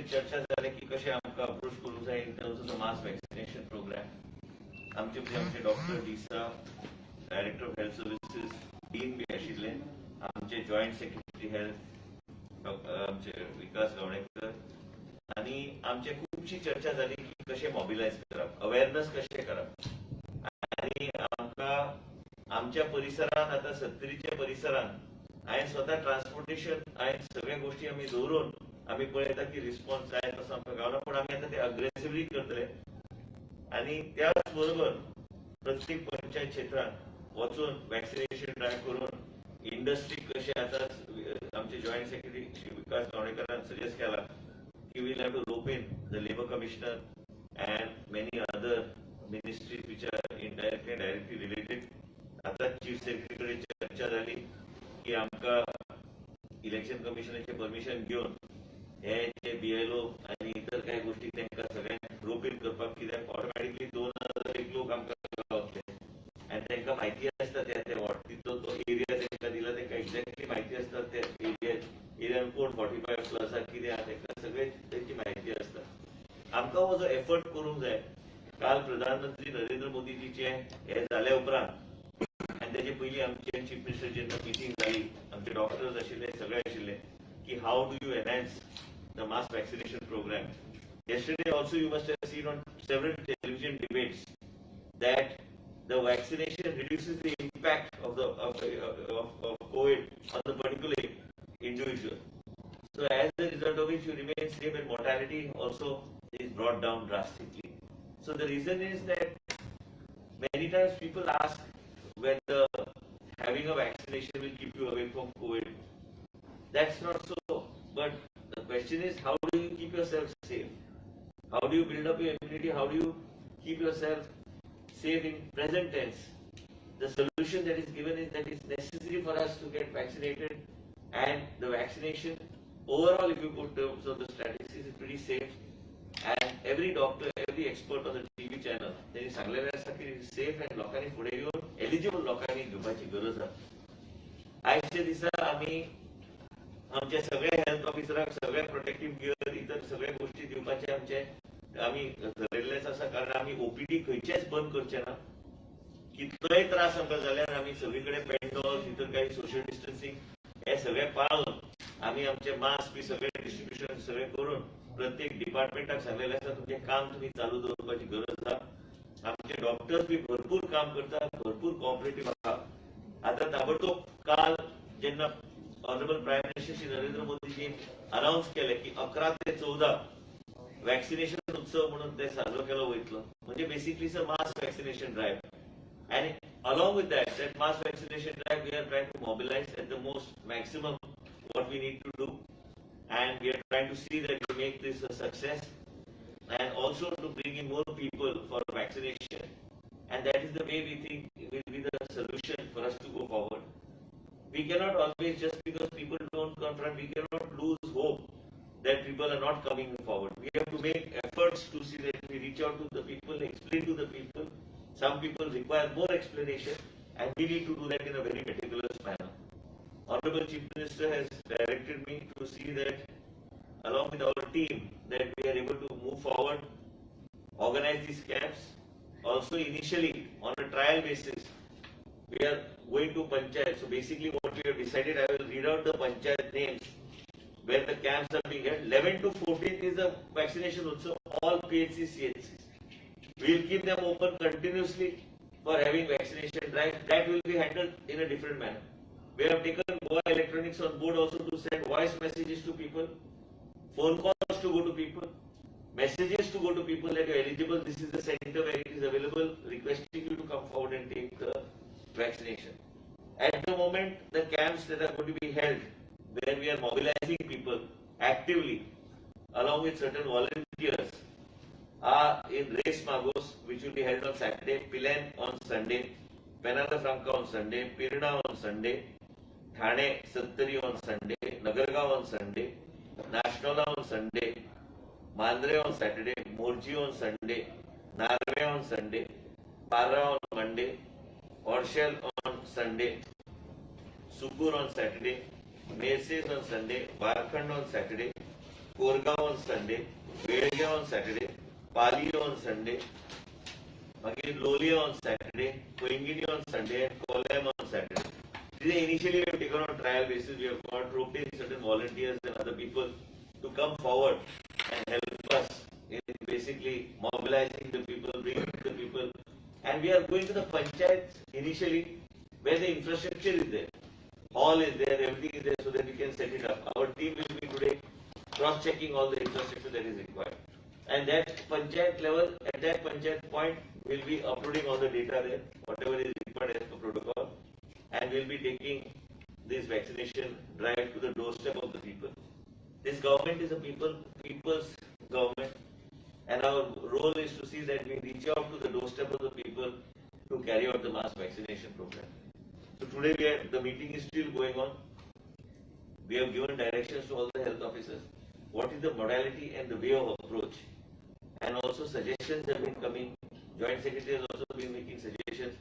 कडेन चर्चा जाली की कशें आमकां अप्रोच करूंक जाय in terms of the mass vaccination program. आमचे आमचे doctor D'Sa, director of health services, dean बी आशिल्ले, आमचे जॉयंट सेक्रेटरी हेल्थ आमचे विकास गावणेकर आनी आमचे खुबशी चर्चा जाली की कशें मोबिलायज करप, अवेरनस कशें करप. आनी आमकां आमच्या परिसरात, आतां सत्तरीच्या परिसरात हांवें स्वता ट्रान्सपोर्टेशन, हांवें सगळ्या गोष्टी आमी दवरून आमी पळयता की रिस्पॉन्स जाय तसो आमकां गावना, पूण आमी आतां ते अग्रेसिवली करतले. आनी त्याच बरोबर प्रत्येक पंचायत क्षेत्रात वचून वॅक्सिनेशन ड्रायव्ह करून इंडस्ट्री कशें आतां आमचे जॉयंट सेक्रेटरी श्री विकास गावणेकरान सजेस्ट केला की we'll have to rope in the labour commissioner and many other ministries which are indirectly and directly related. आता चीफ सेक्रेटरी कडेन चर्चा जाली की आमकां इलेक्शन कमिशनाचे परमिशन घेवन हे जे बीएलओ आनी इतर कांय गोष्टी तांकां सगळ्यांक रोप इन करपाक, कित्याक ऑटोमॅटिकली 2000 एक लोक आमकां गावतले आनी तांकां म्हायती आसता त्या ते वॉर्ड तितलो तो एरिया तांकां दिला, तांकां एक्झॅक्टली म्हायती आसता त्या एरियान कोण 45 प्लस आहा, कितें आहा, तांकां सगळे तेंची म्हायती आसता. आमकां हो जो एफर्ट करूंक जाय, काल प्रधानमंत्री नरेंद्र मोदीजीचे हे जाल्या उपरांत आनी तेजे पयलीं आमचे चीफ मिनिस्टर जेन्ना मिटींग जाली, आमचे डॉक्टर्स आशिल्ले, सगळे आशिल्ले की how do you enhance the mass vaccination program. Yesterday also you must have seen on several television debates that the vaccination reduces the impact of COVID on the particular individual. So as a result of which you remain safe and mortality also is brought down drastically. So the reason is that many times people ask whether having a vaccination will keep you away from COVID. That's not so. But the question is, how do you keep yourself safe? How do you build up your immunity? How do you keep yourself safe in present tense? The solution that is given is that it's necessary for us to get vaccinated, and the vaccination overall, if you put terms of the statistics, is pretty safe. And every doctor, every expert on the TV channel, त्यांनी सांगलेलं आसा की it is safe and लोकांनी फुडें येवन eligible लोकांनी घेवपाची गरज आसा. आयच्या दिसा आमी आमच्या सगळ्या हेल्थ ऑफिसरांक सगळे प्रोटेक्टीव गियर, इतर सगळ्या गोष्टी दिवपाचे आमचे आमी ठरयल्लेच आसा, कारण आमी ओपीडी खंयचेच बंद करचे ना. कितलोय त्रास आमकां जाल्यार आमी सगळी कडेन पेंडॉल, इतर काही सोशल डिस्टन्सिंग हे सगळे पाळून आमी आमचे मास्क बी सगळे डिस्ट्रिब्युशन सगळे करून प्रत्येक डिपार्टमेंटाक सांगलेलें आसा, तुमचें काम तुमी चालू दवरपाची गरज आसा. आमचे डॉक्टर्स बी भरपूर काम करतात, भरपूर कॉपरेटीव आहा. आता ताबडतोब काल जेन्ना honourable prime minister Shri Narendra मोदीजीन अनाऊन्स केले की 11 ते 14 वॅक्सिनेशन उत्सव म्हणून ते साजरो केलो वयतलो, म्हणजे basically it's a mass vaccination drive, and along with that mass vaccination drive, we are trying to mobilize at the most maximum what we need to do, and we are trying to see that we make this a success and also to bring in more people for vaccination, and that is the way we think will be the solution for us to go forward. We cannot always, just because people don't confront, we cannot lose hope that people are not coming forward. We have to make efforts to see that we reach out to the people, explain to the people. Some people require more explanation, and we need to do that in a very meticulous manner. Honorable Chief Minister has directed me to see that along with our team that we are able to move forward, organize these camps. Also initially on a trial basis, we are going to panchayat. So basically what we have decided, I will read out the panchayat names where the camps are being held. 11 to 14 is the vaccination also, all PHC, CHCs. We will keep them open continuously for having vaccination drive. That will be handled in a different manner. We have taken Goa Electronics on board also to send voice messages to people, phone calls to go to people, messages to go to people that you are eligible, this is the center where it is available, requesting you to come forward and take the vaccination. At the moment, the camps that are going to be held, where we are mobilizing people actively, along with certain volunteers, are in Reis Magos, which will be held on Saturday, Pilerne on Sunday, Penha de Franca on Sunday, Pirna on Sunday, Thane, Sattari on Sunday, Nagargao on Sunday, Nashnala on Sunday, Mandre on Saturday, Morji on Sunday, Narve on Sunday, Parra on Monday, Orshel on Sunday, Sukur on Saturday, Merces on Sunday, Varkhand on Saturday, Korgaon on Sunday, Velguem on Saturday, Pali on Sunday, मागीर Loliem on Saturday, Poinguinim on Sunday and Collem on Saturday. This initially we have taken on trial basis. We have got roped in certain volunteers and other people to come forward and help us in basically mobilizing the people, bringing the people. And we are going to the panchayats initially where the infrastructure is there. Hall is there, everything is there, so that we can set it up. Our team will be today cross-checking all the infrastructure that is required. And that panchayat level, at that panchayat point, we'll be uploading all the data there, whatever is required as per protocol, and we'll be taking this vaccination drive to the doorstep of the people. This government is a people's government, and our role is to see that we reach out to the doorstep of the people to carry out the mass vaccination program. So today the meeting is still going on. We have given directions to all the health officers. What is the modality and the way of approach? And also suggestions have been coming. Joint Secretary has also been making suggestions.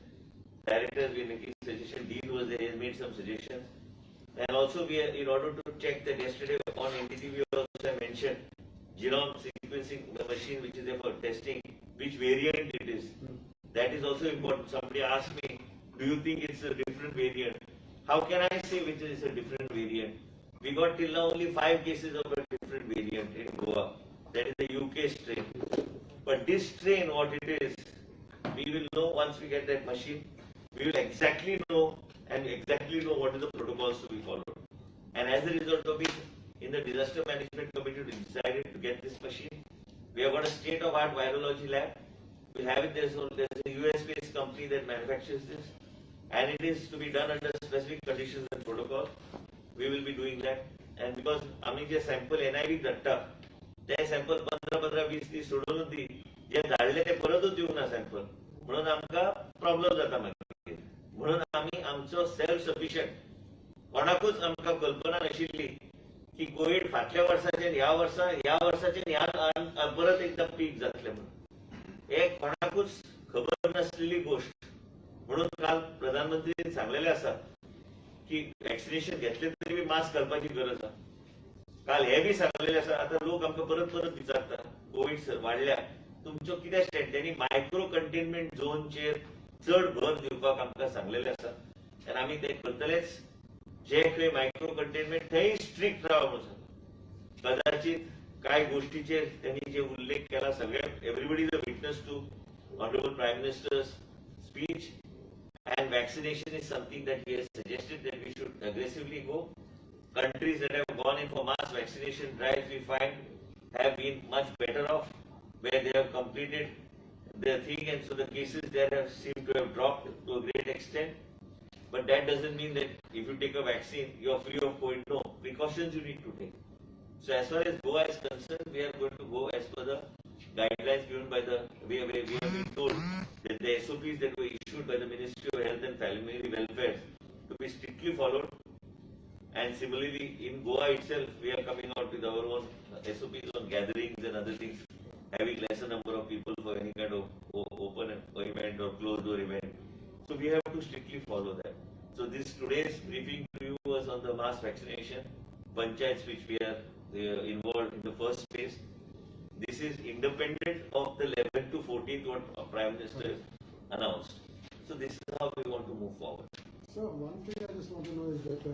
Director has been making suggestions. Dean was there, he has made some suggestions. And also we are, in order to check that yesterday on NDTV also I mentioned genome sequencing, the machine which is there for testing, which variant it is. That is also important. Somebody asked me, do you think it's a different variant? How can I say which is a different variant? We got till now only 5 cases of a different variant in Goa. That is the UK strain. But this strain, what it is, we will know once we get that machine. We will exactly know and exactly know what is the protocols to be followed. And as a result of it, in the disaster management committee, we decided to get this machine. We have got a state-of-art virology lab. We have it. There's a US-based company that manufactures this, and it is to be done under specific conditions and protocol. We will be doing that. And because आमी जे sample NIV धाडटा ते sample 15-15 20 सोडून दी, जे धाडले ते परतूच दिवंक ना sample, म्हणून आमकां प्रॉब्लम जाता मागीर. म्हणून आमी आमचो सेल्फ सफिशियंट, कोणाकूच आमकां कल्पना नाशिल्ली की कोवीड फाटल्या वर्साच्यान ह्या वर्सा, ह्या वर्साच्यान ह्या परत एकदा पीक जातलें म्हणून, हे कोणाकूच खबर नासलेली गोष्ट. म्हणून काल प्रधानमंत्रीन सांगलेलें आसा की वॅक्सिनेशन घेतले तरी बी मास्क घालपाची गरज आसा. काल हे बी सांगलेले आसा. आतां लोक आमकां परत परत विचारता, कोवीड सर वाडल्या तुमचो कितें स्टँड? त्यांनी मायक्रो कंटेनमेंट झोनचेर चड भर दिवपाक आमकां सांगलेलें आसा आनी आमी ते करतलेच. जे खंय मायक्रो कंटेनमेंट थंय स्ट्रिक्ट राव म्हणून सांगता. कदाचित कांय गोष्टीचेर त्यांनी जे उल्लेख केला सगळे, everybody is a witness to honourable prime minister's speech. And vaccination is something that he has suggested that we should aggressively go. Countries that have gone in for mass vaccination drives, we find, have been much better off, where they have completed their thing, and so the cases there have seemed to have dropped to a great extent. But that doesn't mean that if you take a vaccine, you are free of COVID. No, precautions you need to take. So as far as Goa is concerned, we are going to go as per the guidelines given by the, we have been told that the SOPs that were issued by the Ministry of Health and Family Welfare to be strictly followed. And similarly, in Goa itself, we are coming out with our own SOPs on gatherings and other things, having lesser number of people for any kind of open event or closed door event. So we have to strictly follow that. So this today's briefing to you was on the mass vaccination, panchayats which we are involved in the first phase. This is independent of the 11th to 14th what Prime Minister announced. So this is how we want to move forward. So one thing I just want to know is that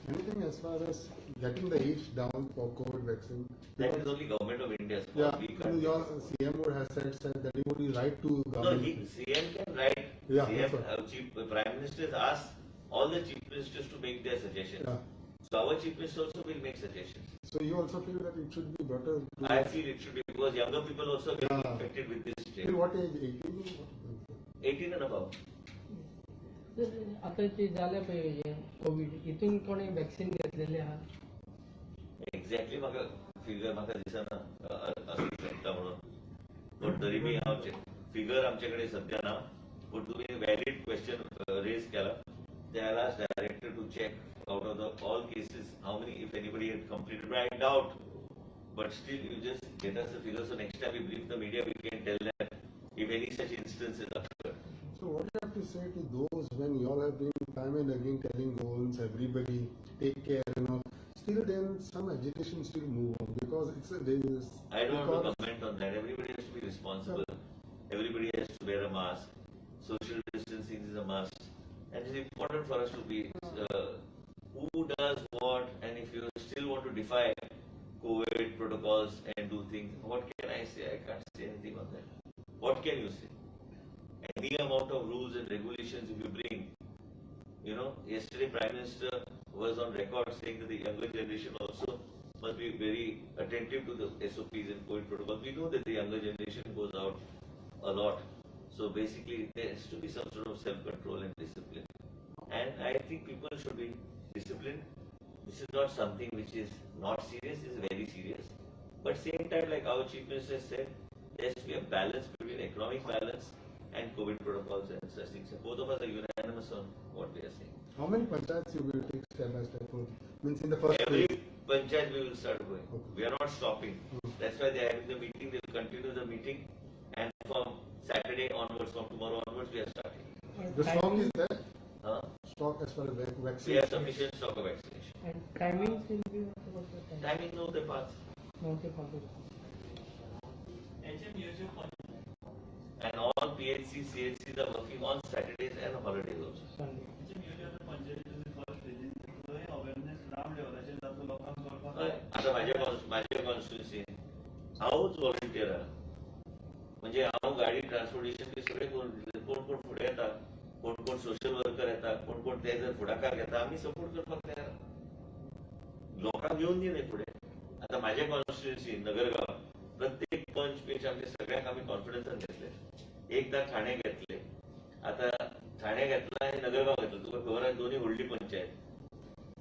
anything as far as getting the age down for COVID vaccine? That is only Government of India's. Yeah, your CM has said that he would write to government. No, CM can write. Yeah, CM, Chief, Prime Minister has asked all the Chief Ministers to make their suggestions. Yeah. So our Chief Minister also will make suggestions. So you also feel that it should be better? I feel it should be, because younger people also get infected with this strain. Till what age? 18? 18 and above. आता जे झाले पळय Covid हितून कोणी vaccine घेतलेले आहा? Exactly म्हाका figure म्हाका दिसना आसूंक शकता म्हणून, पण तरी बी हांव फिगर आमचे कडेन सद्या ना, पूण तुमी व्हॅलीड क्वेश्चन रेज केला. They asked director to check out of the all cases how many, if anybody had completed, but I doubt. But still, you just get us the figure, so next time we brief the media, we can tell them if any such instances occurred. So what do you have to say to those when you all have been time and again telling Goans, everybody, take care and all, still then some agitation still move on because it's a dangerous. I don't want to comment on that. Everybody has to be responsible. Everybody has to wear a mask. Social distancing is a must, and it's important for us to be who does what. And if you still want to defy COVID protocols and do things, what can I say? I can't say anything on that. What can you say? Any amount of rules and regulations if you bring, you know, yesterday Prime Minister was on record saying that the younger generation also must be very attentive to the SOPs and COVID protocols. We know that the younger generation goes out a lot. So basically there has to be some sort of self-control and discipline. And I think people should be disciplined. This is not something which is not serious, it is very serious. But same time, like our Chief Minister said, there has to be a balance between economic balance and COVID protocols and such things. So both of us are unanimous on what we are saying. How many panchayats you will take step by step? Means in the first every phase? Panchayat we will start going. Okay. We are not stopping. That's why they are having the meeting. They will continue the meeting, and from Saturday onwards, from tomorrow onwards, we are starting. The stock is there? Huh? Stock as far as vaccine. We have sufficient stock of vaccination. And timings will be what the time? Timing 9 ते 5. 9 ते 5. And all PHC, CHCs are working on Saturdays and holidays also. Sunday. आता माझ्या constituency हांवूच volunteer आहा, म्हणजे हांव गाडी transportation बी सगळें करून दितलें. कोण कोण फुडें येता, कोण कोण सोशल वर्कर येता, कोण कोण ते जर फुडाकार घेता, आमी सपोर्ट करपाक तयार आहा. लोकांक येवन दी न्ही फुडें. आतां माझ्या कॉन्स्टिट्युन्सी नगरगांव प्रत्येक पंच पेच आमच्या सगळ्यांक आमी कॉन्फिडन्सान घेतले. एकदा ठाणे घेतले, आतां ठाणे घेतला आनी नगरगांव घेतलं. तुका खबर आहा दोन्ही व्हडली पंचायत.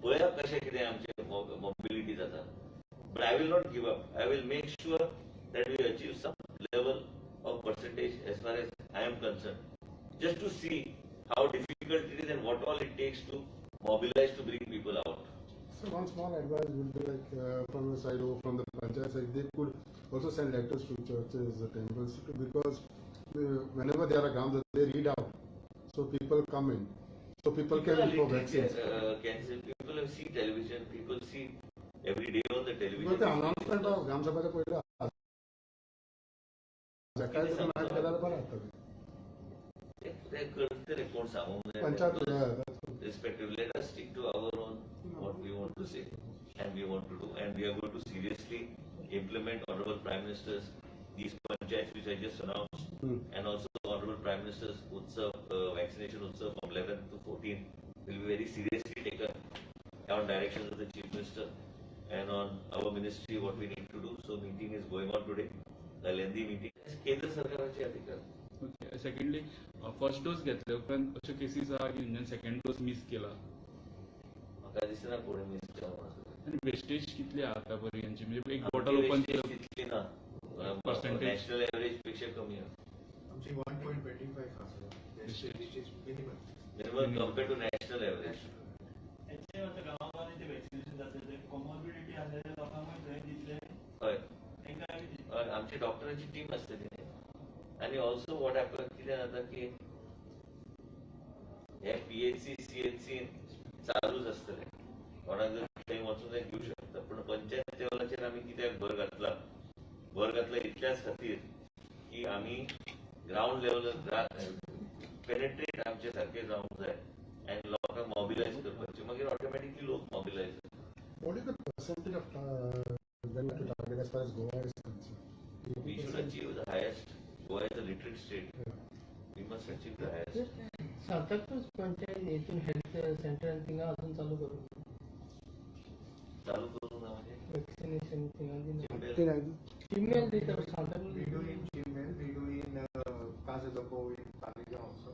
पळया कशें कितें आमचें मोबिलिटी जाता. But I will not give up. I will make sure that we achieve some level of percentage as far as I am concerned, just to see how difficult it is and what all it takes to mobilize to bring people out. So one small advice would be like from the side or from the panchayat side, they could also send letters to churches, the temples, because whenever there are grounds, they read out, so people come in, so people can for vaccines. People have seen television, people see every day on the television. Because the announcement of Gram Sabha पयलो Respectively, let us stick to our own what we want to say and we want to do, and we are going to seriously implement Honorable Prime Minister's these panchayats which I just announced, and also Honorable Prime Minister's Utsav, vaccination Utsav from 11th to 14th will be very seriously taken on directions of the Chief Minister and on our ministry what we need to do. So meeting is going on today, a lengthy meeting. केंद्र सरकाराचे अधिकार. Okay. Secondly, first dose घेतले उपरांत अश्यो cases आहा की तेंच्यानी second dose miss केला. म्हाका दिसना कोणी मिस केला. आनी वेस्टेज कितली आहा आतां पर्यंतची, म्हणजे एक बॉटल ओपन केलं तितली ना, पर्सेंटेज नॅशनल एव्हरेज पेक्षा कमी आहा. आमची 1.25 आसा wastage, is minimal minimal compare to national average. गांवांनी वॅक्सिनेशन जातलें, कॉमॉर्बिडिटी आसलेल्या लोकांकूय थंय दितले. हय, आमची डॉक्टरांची टीम आसतली. आनी ऑल्सो what happen कितें जाता की हे पीएचसी सीएचसी चालूच आसतलें, कोणाक जर थंय वचून ते घेवंक शकता. पूण पंचायत लेवलाचेर आमी कित्याक भर घातला, भर घातला इतल्याच खातीर की आमी ग्रावंड लेवलार पेनेट्रेट आमचे सारके जावंक जाय आनी लोकांक मोबिलायज करपाचें, मागीर ऑटोमॅटिकली लोक मोबिलायज जाता. What is the percentage of to target as far as Goa is concerned? We should achieve the highest. Goa is a literate state. Yeah. We must achieve the highest. Santacruz panchayat हेतून health centre थिंगा अजून चालू करू. चालू करू ना म्हणजे vaccination थिंगा चिमेल दिता Santacruz. We do in Chimel, we do in Casa do Povo in Taleigao also.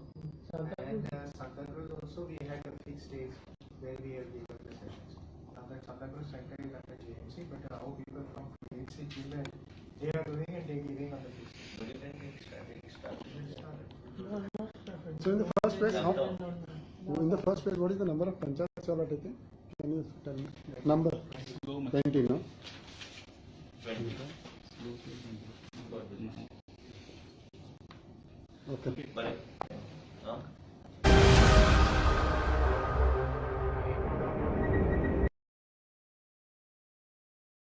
And Santacruz also we had a fixed days where we have given the sessions. Now that Santacruz center is under JMC, but our people from PHC Chimel, they are doing and they giving on the fixed. So in the first place, how, in the first place, what is the number of panchayats you are taking? Can you tell me? Number? 20, no? 20. Okay. Bye. Huh?